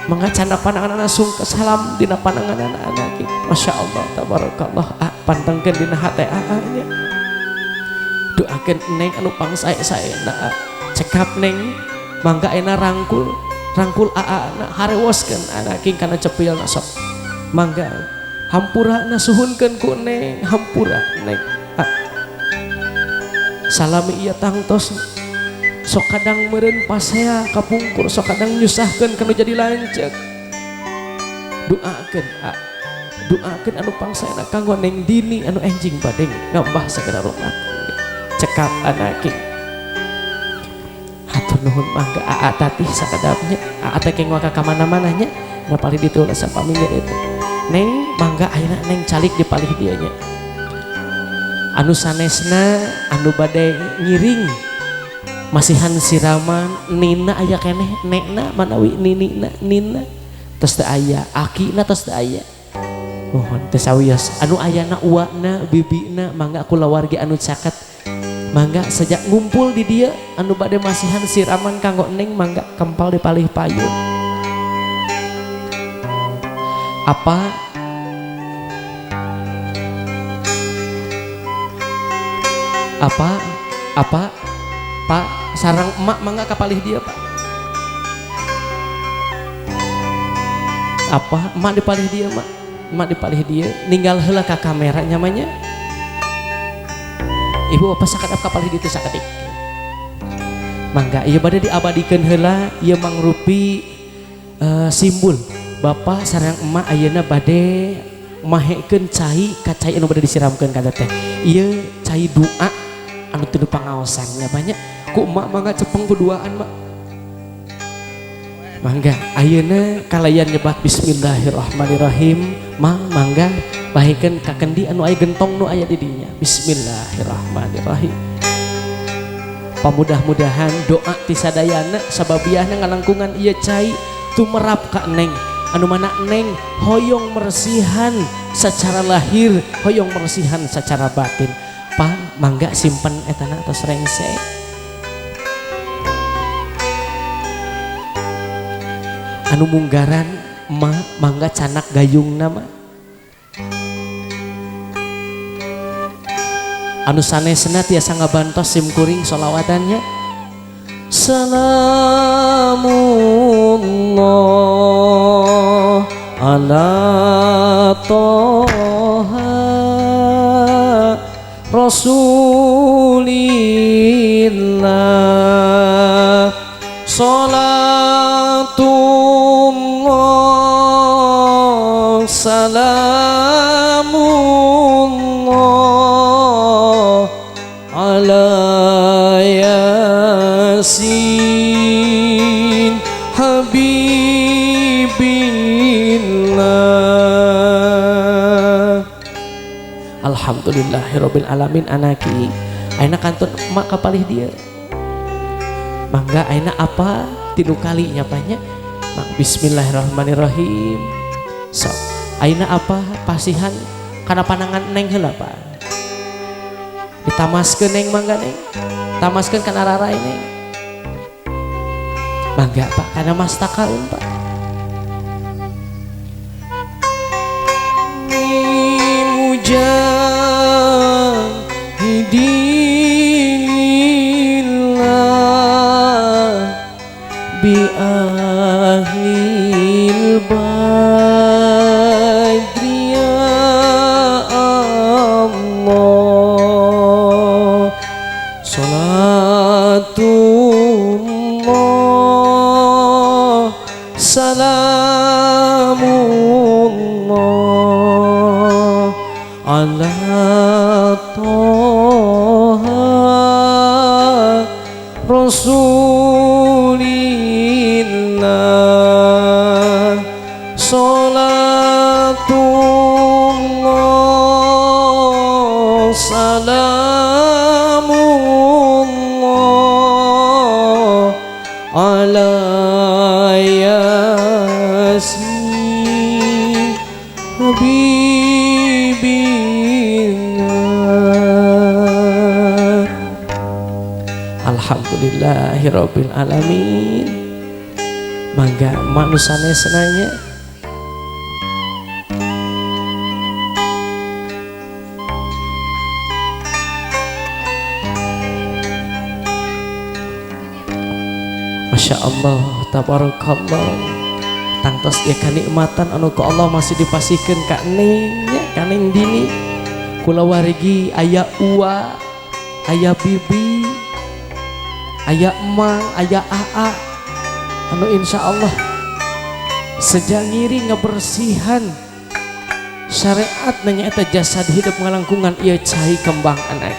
mangga candak panangan anak sungke salam dina panangan anak-anak king Masya Allah tabarakallah a pantengkeun dina hate aa nya doakeun neng anu pangsae-saena cekap neng mangga ayeuna rangkul rangkul aa na harewoskeun anak king kana cepilna sok mangga hampura na suhunkeun ku neng hampura neng a salami ieu tangtos sok kadang meureun pasea kapungkur sok kadang nyusahkeun kanu jadi lanceuk doakeun a doakeun anu pangsaena kanggo neng dini anu enjing bade ngambah sagala rumah cekap anak king hatur nuhun mangga aa tatih sakadapnya aa teh keng waka ka mana-mana nya na palih ditu sapamingga itu neng mangga ayeuna neng calik di palih dieu nya anu sanesna anu bade ngiring masihan siraman nina aya keneh nekna manawi ninina nina tos teu aya akina tos teu aya mohon teu sawios anu ayana uwana bibina mangga kulawargi anu caket mangga sejak ngumpul di dia anu bade masihan siraman kanggo neng mangga kempal di palih payun apa apa apa pak sarang emak mangga ka palih dia pak apa emak di palih dia mak emak di palih dia ninggal heula ka kamera nyamanya ibu bapak sakadap ka palih ditu sakedik mangga ieu bade diabadikeun heula ieu mangrupi simbol bapak sareng emak ayeuna bade mahekeun cai ka cai anu bade disiramkeun ka teh ieu cai doa anu teu pangaosan nya banyak ku emak mangga cepeng kuduaan mak mangga ayeuna kalayan nyebat bismillahirrahmanirrahim mang mangga bahekeun ka kendi anu aya gentong nu aya di dinya bismillahirrahmanirrahim pamudah-mudahan doa ti sadayana sababiahna ngalangkungan ieu cai tumerap ka neng anu mana neng hoyong meresihan secara lahir hoyong meresihan secara batin pa mangga simpen etana atos rengse anu munggaran ma mangga canak gayungna ma anu sanesna tiasa ngabantos sim kuring solawatannya salamullah ala toha rasulillah salatullah salamullah ala yasin habibillah. Alhamdulillahirabbil alamin anaki ayeuna kantun emak ka palih dieu mangga ayeuna apa tilu kali nyapanya bismillahirrahmanirrahim sok ayeuna apa pasihan kana panangan neng heula Pak ditamaskeun neng mangga neng tamaskeun kana rarai neng mangga Pak kana mastakaun Pak mujahidillah bi ahlil badri ya Allah salatullah Salamullah ala Toha Rasulillah. Salatullah salamullah ala Yasin Habibillah. Alhamdulillahirabbil alamin. Mangga manusane senanya. Masya Allah, tabarakallah. Tangtos ya kanikmatan anu ku Allah masih dipasihkeun ka Neng nya, ka Neng Dini. Kula wargi aya uwa, aya bibi, aya emang, aya aa anu insya Allah sejak ngiri ngebersihan syariat nanya eta jasad hidup ngalangkungan ieu cai kembang anak.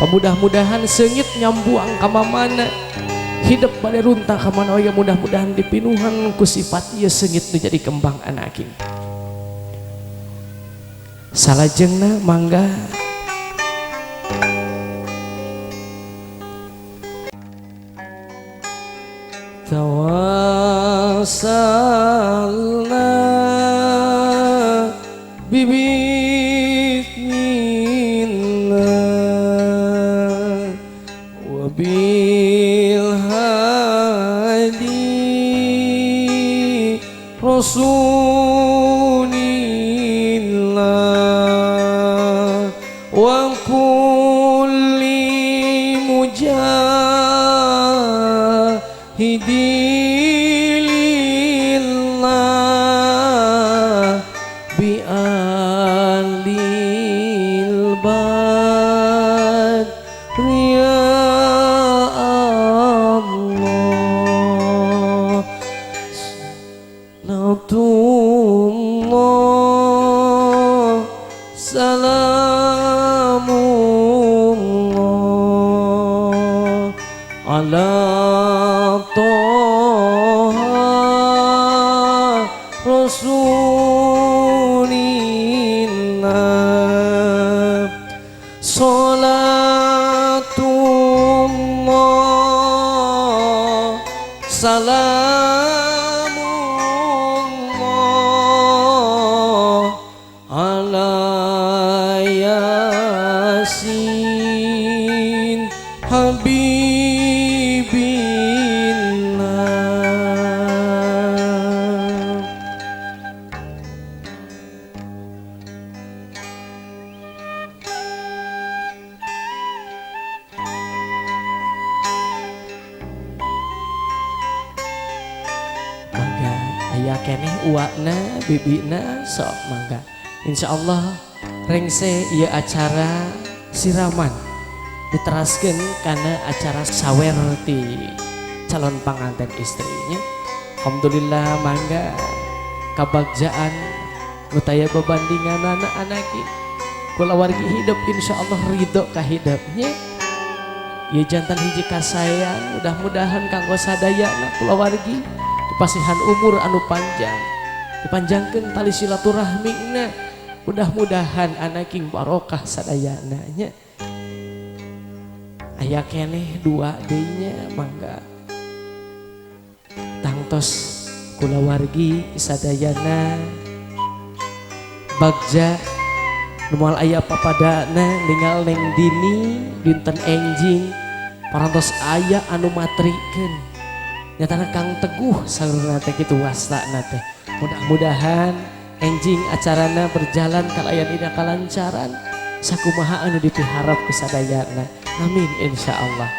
Pemudah-mudahan seungit nyambuang ka mamana, hidup pada runtah ka mana ya, mudah-mudahan dipinuhan ku sifat ieu seungit nu jadi kembang anak. Salajengna mangga tawassalna bibismillah wa bil hadi rasulillah wa kulli mujahidin lillah bi alil badri ya Allah. Salatullah salamullah ala Toha Rasulillah. Salatullah salamullah ala Yasin Habibillah. Mangga aya keneh uakna bibina sok mangga. Insyaallah rengse ieu acara siraman diteraskeun kana acara sawer ti calon panganten istrinya. Alhamdulillah mangga kabagjaan nu taya babandinganana anaki kulawargi hidup insyaallah ridho ka hidupnya. Ieu jantan hiji kasayang, mudah-mudahan kanggo sadayana kulawargi dipasihan umur anu panjang, dipanjangkeun tali silaturahmina, mudah-mudahan anaking barokah sadayana nya. Aya keneh dua deui nya mangga. Tangtos kulawargi sadayana bagja nu moal aya papadana ningal Neng Dini dinten enjing parantos aya anu matrikeun nyatana Kang Teguh saurna teh kitu wastana teh. Mudah-mudahan enjing acarana berjalan kalayan ida kalancaran sakumaha anu dipiharap ku sadayana. Amin insyaallah.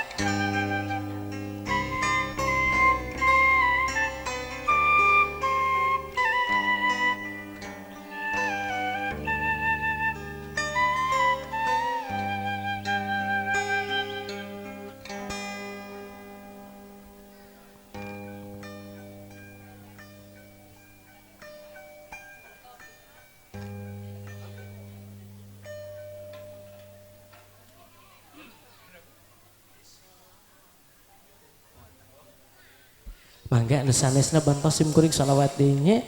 Mangga anu sanesna bantos sim kuring shalawat deui nya.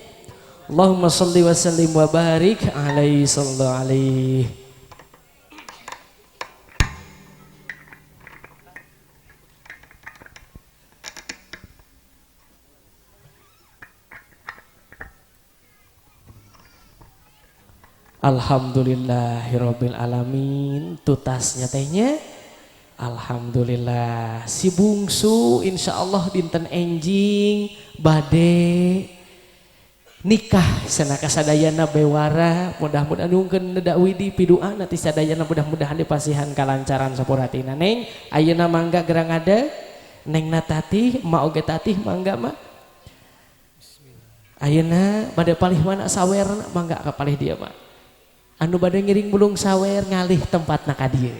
Allahumma sholli wa sallim wa barik alaihi sallallahu alaihi. Alhamdulillahirabbil alamin. Tutasnya tehnya alhamdulillah si bungsu insyaallah dinten enjing bade nikah senaka sadayana bewara, mudah-mudahan nungkeun nedak widi piduana ti sadayana, mudah-mudahan dipasihan kalancaran sapuratina. Neng ayeuna mangga gerang ada neng natatih ma oge tatih mangga ma ayeuna bade palih mana sawerna mangga ka palih dieu ma anu bade ngiring bulung sawer ngalih tempatna ka dieu.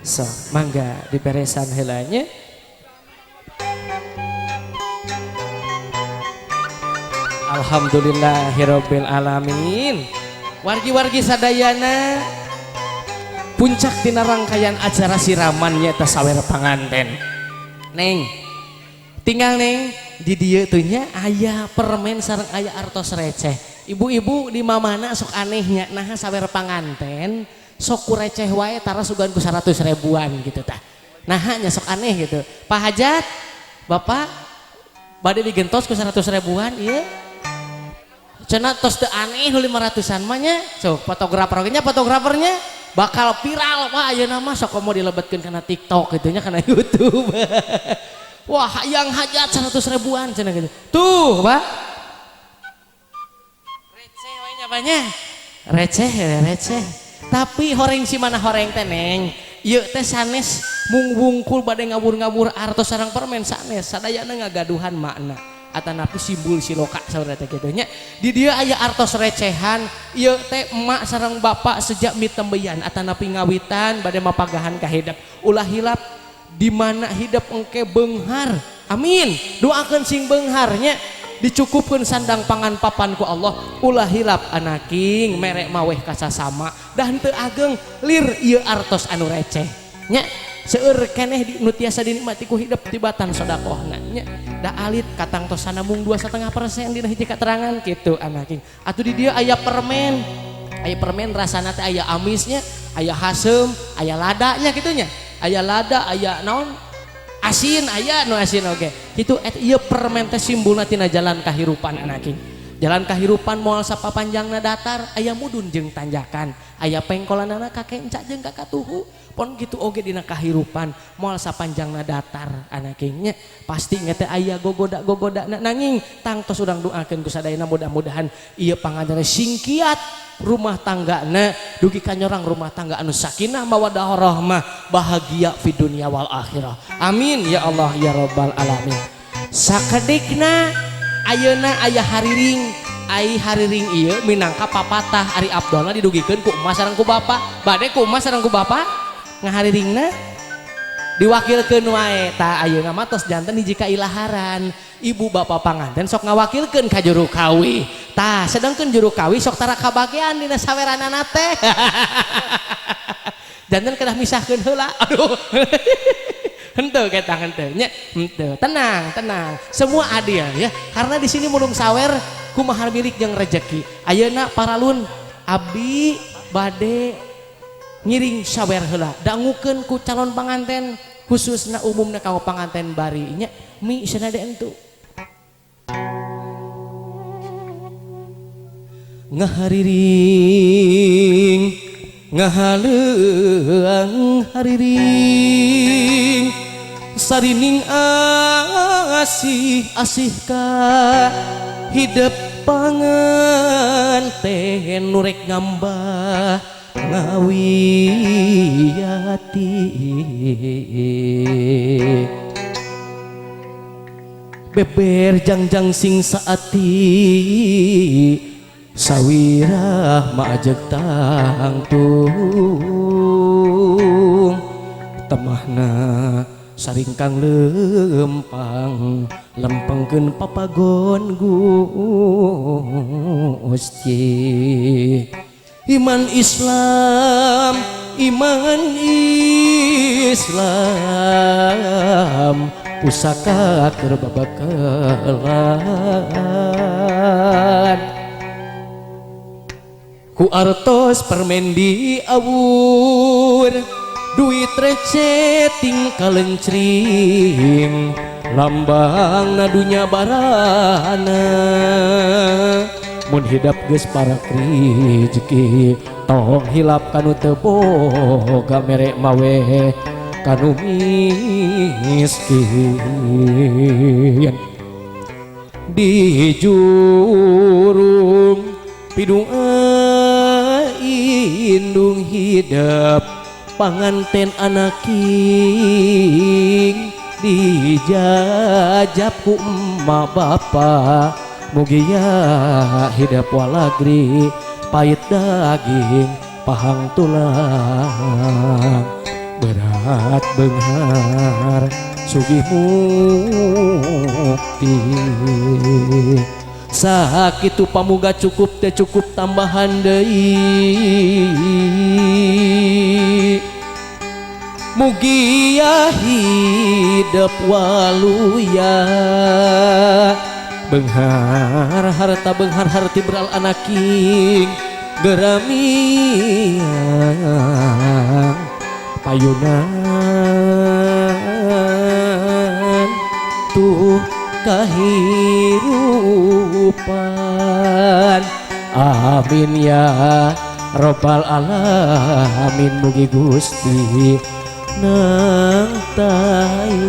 So, mangga diberesan heulanya. Alhamdulillahirabbil alamin. Wargi-wargi sadayana, puncak tina rangkaian acara siraman nyaeta sawer panganten. Neng, tinggal neng di dieu teh nya aya permen sareng aya artos receh. Ibu-ibu di mamana sok anehnya naha sawer panganten sok ku receh wae tara sugan ku 100 ribuan gitu tah. Nah nya sok aneh gitu. Pak Hajat, Bapak bade digentos ku 100 ribuan ieu. Cenah tos teu aneh nu 500-an mah nya. Sok fotografer oge nya, fotografernya bakal viral Pak ayeuna mah sok komo dilebetkeun kana TikTok gitu nya, kana YouTube. Wah, hayang hajat 100 ribuan cenah gitu. Tuh, Pak. Receh wae nya Pak nya. Receh, receh. Tapi horeng si mana horeng teh neng. Ieu teh sanes mung wungkul bade ngabur-ngabur artos sareng permen sanes sadayana ngagaduhan makna atanapi simbol siloka saurna teh kitu nya. Di dieu aya artos recehan, ieu teh emak sareng bapak sejak mitembeyan atanapi ngawitan bade mapagahan ka hidep. Ulah hilap di mana hidep engke beunghar. Amin. Doakeun sing beunghar nya. Dicukupkeun sandang pangan papan ku Allah. Ulah hilap anaking merek maweh kasasama dah henteu ageng lir ieu artos anu receh nya. Seueur keneh di nu tiasa dinikmati ku hidep tibatan sedekahna nya. Da alit katangtosana mung 2,5% dina hiji katerangan kitu anaking. Atuh di dieu aya permen, aya permen rasana teh aya amisnya, aya haseum, aya ladanya kitu nya. Aya lada, aya naon? Asin, aya nu asin oge. Kitu et ieu permen teh simbolna tina jalan kahirupan anaking. Jalan kahirupan moal sapapanjangna datar, aya mudun jeung tanjakan, aya pengkolanana ka kenca jeung ka katuhu. Pon kitu oge dina kahirupan moal sapanjangna datar anaking nya. Pasti teh aya gogoda-gogodana nanging tangtos urang doakeun ku sadayana mudah-mudahan ieu panganten singkiat rumah tanggana dugi ka nyorang rumah tangga anu sakinah mawaddah warahmah bahagia fi dunya wal akhirah. Amin ya Allah ya rabbal alamin. Sakedikna ayeuna aya hariring, ai hariring ieu minangka papatah ari Abdulna didugikeun ku emak sareng ku bapak. Bade ku emak sareng ku bapak ngahariringna diwakilkeun wae. Tah ayeuna mah tos janten hiji kailaharan. Ibu bapak panganten sok ngawakilkeun ka juru kawi. Tah sedangkeun juru kawi sok tara kabagean dina saweranana teh. Janten kedah misahkeun heula. Aduh. Henteu ketang henteu nya, henteu. Tenang, tenang. Semua adil ya. Karena di sini mulung sawer kumaha milik jeung rejeki. Ayeuna paralun abdi bade ngiring sawer heula. Dangukeun ku calon panganten khususna umumna kanggo panganten bari nya mi sanade entu. Ngahariring ngahaleuang hariring sarining asih asih ka hidep panganten nurek ngambah ngawiyati beber jangjang sing saati sawirah maajeg tangtung temahna saringkang lempang lempengkeun papagon Gusti. Iman Islam iman Islam pusaka keur babakalan ku artos permen di awur duit receh tingkal lencring lambang nadunya barana mun hidap geus parak rezeki tong hilap kanu teu boga mere mawe kanu miskin di jurung pidua indung hidep panganten anaking dijajab ku emak bapa mugia hidep walagri pahit daging pahang tulang berat benghar sugih mukti sakitu pamuga cukup teh cukup tambahan deui mugia hidep waluya benghar harta benghar harti beral anaking geramiang payunan tuh kahirupan amin ya robbal alamin mugi Gusti nang tayungan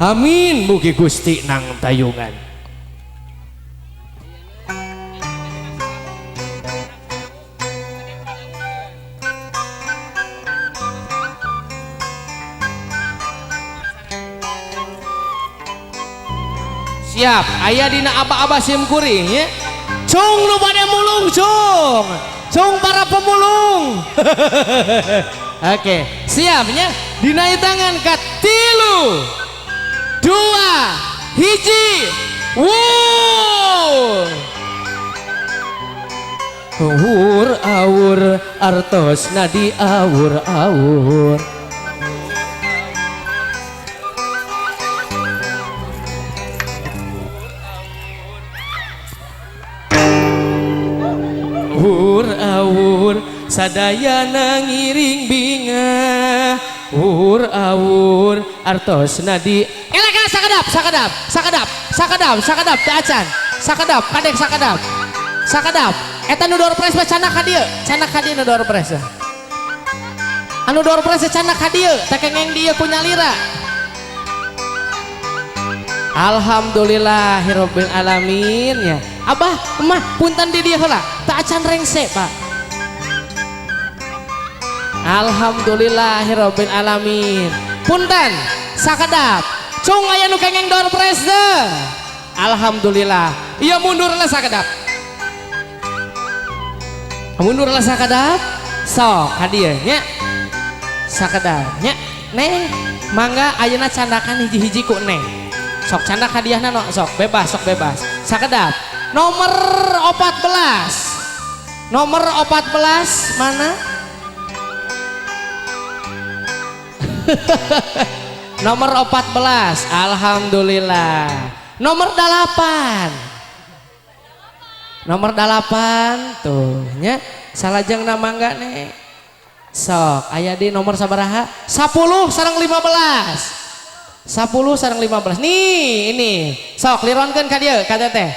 amin mugi Gusti nang tayungan. Siap, aya dina aba-aba sim kuring ya. Cung nu bade mulung cung. Cung para pemulung. Oke, siapnya dina tangan ka 3 2 1. Wuh. Awur awur artos nadi awur awur. Awur awur sadayana ngiring bingah awur awur artos nadi elek sakedap sakedap sakedap sakedap sakedap teu acan sakedap kadek sakedap sakedap eta nu door prize mah candak ka dieu candak ka dieu nu door prize anu door prize candak ka dieu teh kengeng dieu ku nyalira. Alhamdulillahirabbil alamin ya. Abah, emah punten di dieu heula, teu acan rengse, Pak. Alhamdulillahirabbil alamin. Punten, sakedap. Cung aya nu kengeng door prize teu. Alhamdulillah. Ieu mundur lah sakedap. Mundur lah sakedap. Sok ka dieu nya. Sakedap nya. Neng, mangga ayeuna candakan hiji-hiji ku neng. Sok candak hadiahna no, sok bebas, sok bebas. Sakedap. Nomor 14. Nomor 14 mana? Nomor 14. Alhamdulillah. Nomor 8. Nomor 8 tuh nya. Salajeng nama enggak nih? Sok aya di nomor sabaraha? 10 sareng 15. 10 sareng 15. Nih, ini. Sok lironkeun ka dieu ka teteh.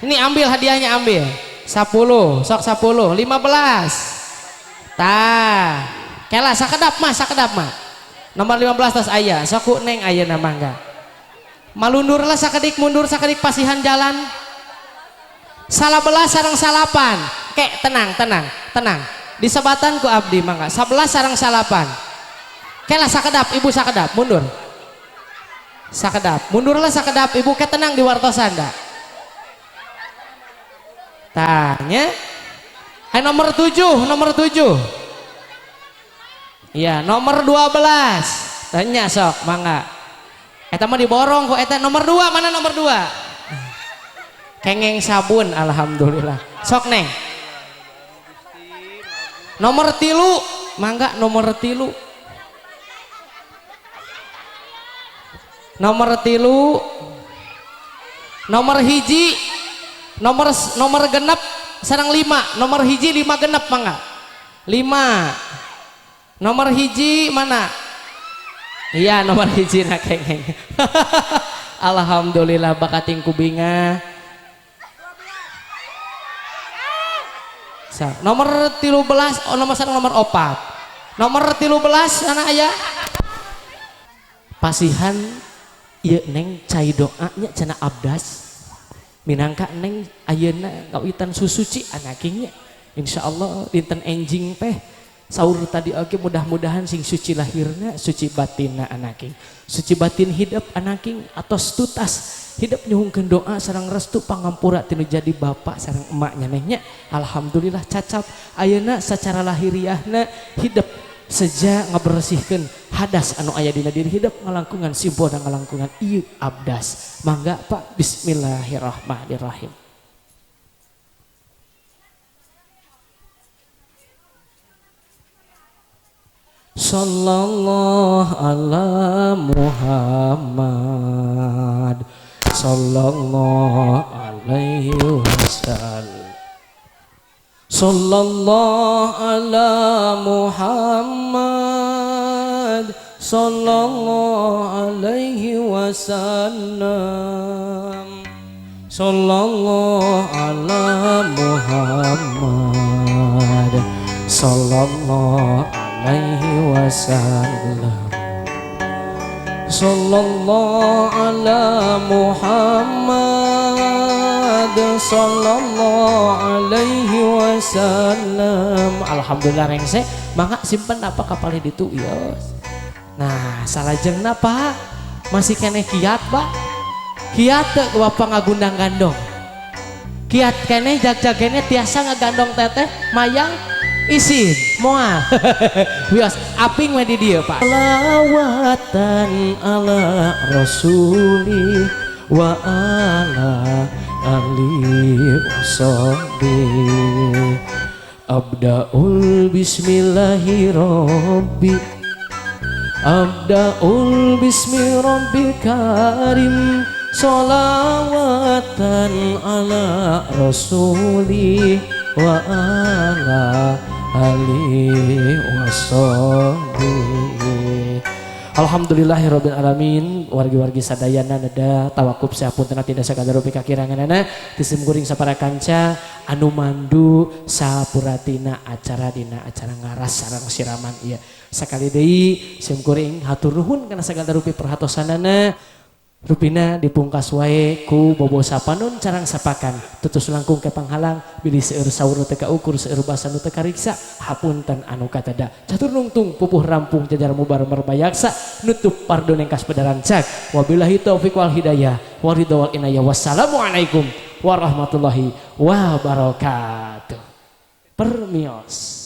Ini ambil hadiahnya ambil. 10, sok 10, 15. Tah. Kela sakedap mah, sakedap mah. Nomor 15 tos aya. Sok ku neng ayeuna mangga. Malundurlah sakedik, mundur sakedik pasihan jalan. 11 sareng 9. Kek tenang, tenang, tenang. Disebatan ku abdi mangga. 11 sareng 9. Kela sakedap, ibu sakedap, mundur. Sakedap, mundurlah sakedap, ibu ke tenang di wartosan dah. Tanya, nomor 7, nomor 7. Iya, nomor 12. Tanya sok, mangga. Eta mah diborong kok eta nomor 2, mana nomor 2? Kengeng sabun, alhamdulillah. Sok neng. Nomor 3, mangga nomor 3. Nomor 3. Nomor 1. Nomor genep sareng 5. Nomor 1 5 genep mangga. 5. Nomor 1 mana? Iya nomor 1 na kengeng. Alhamdulillah bakating kubinga. Nomor 13, oh nomor 1 nomor 4. Nomor 13 anak aya. Pasihan ieu neng cai doanya cenah abdas. Minangka neng ayeuna ngawitan susuci anakingnya. Insyaallah dinten enjing teh saur tadi oge mudah-mudahan sing suci lahirna, suci batinna anaking. Suci batin hidup anaking atos tutas hidup nyuhungkeun doa sareng restu pangampura tinu jadi bapak sareng emaknya nehnya. Alhamdulillah cacap ayeuna secara lahiriahna hidup seja ngabersihkeun hadas anu aya dina diri hidup ngalangkungan simpona ngalangkungan ieu abdas. Mangga Pak, bismillahirrahmanirrahim. Sallallahu ala Muhammad sallallahu alaihi wasallam. Sallallahu ala Muhammad sallallahu alaihi wasallam. Sallallahu ala Muhammad sallallahu alaihi wasallam. Sallallahu ala Muhammad sallallahu alaihi wasallam. Alhamdulillah rengse, mangga simpen apa kapal ditu ieu. Nah, salajengna Pak, masih keneh kiat Pak. Kiat teu ku bapak ngagundang gandong. Kiat keneh jag-jagene tiasa ngagandong teteh mayang isin moal. Wios aping we di dieu Pak. Salawatan ala rasuli wa ala ali washabi. Abdaul bismillahi rabbi, abdaul bismi rabbi karim. Salawatan ala rasuli wa ala ali washabi. Alhamdulillahirabbil alamin. Wargi-wargi sadayana neda tawakub sapunten tindak sakadar rupi kakiranganana tisim kuring sapara kanca anu mandu sapuratina acara dina acara ngaras sareng siraman ieu. Sakali deui sim kuring hatur nuhun kana sagala rupi perhatosanana. Rupina dipungkas wae ku bobo sapanun carang sapakan tutus langkung ke panghalang bilih seueur saur nu teu kaukur seueur basa nu teu kariksa hapunten anu katada catur nungtung pupuh rampung jajar mubar merbayaksa nutup pardon engkas pedaran cak. Wabillahi taufik wal hidayah waridho wal inayah. Wassalamualaikum warahmatullahi wabarakatuh. Permios.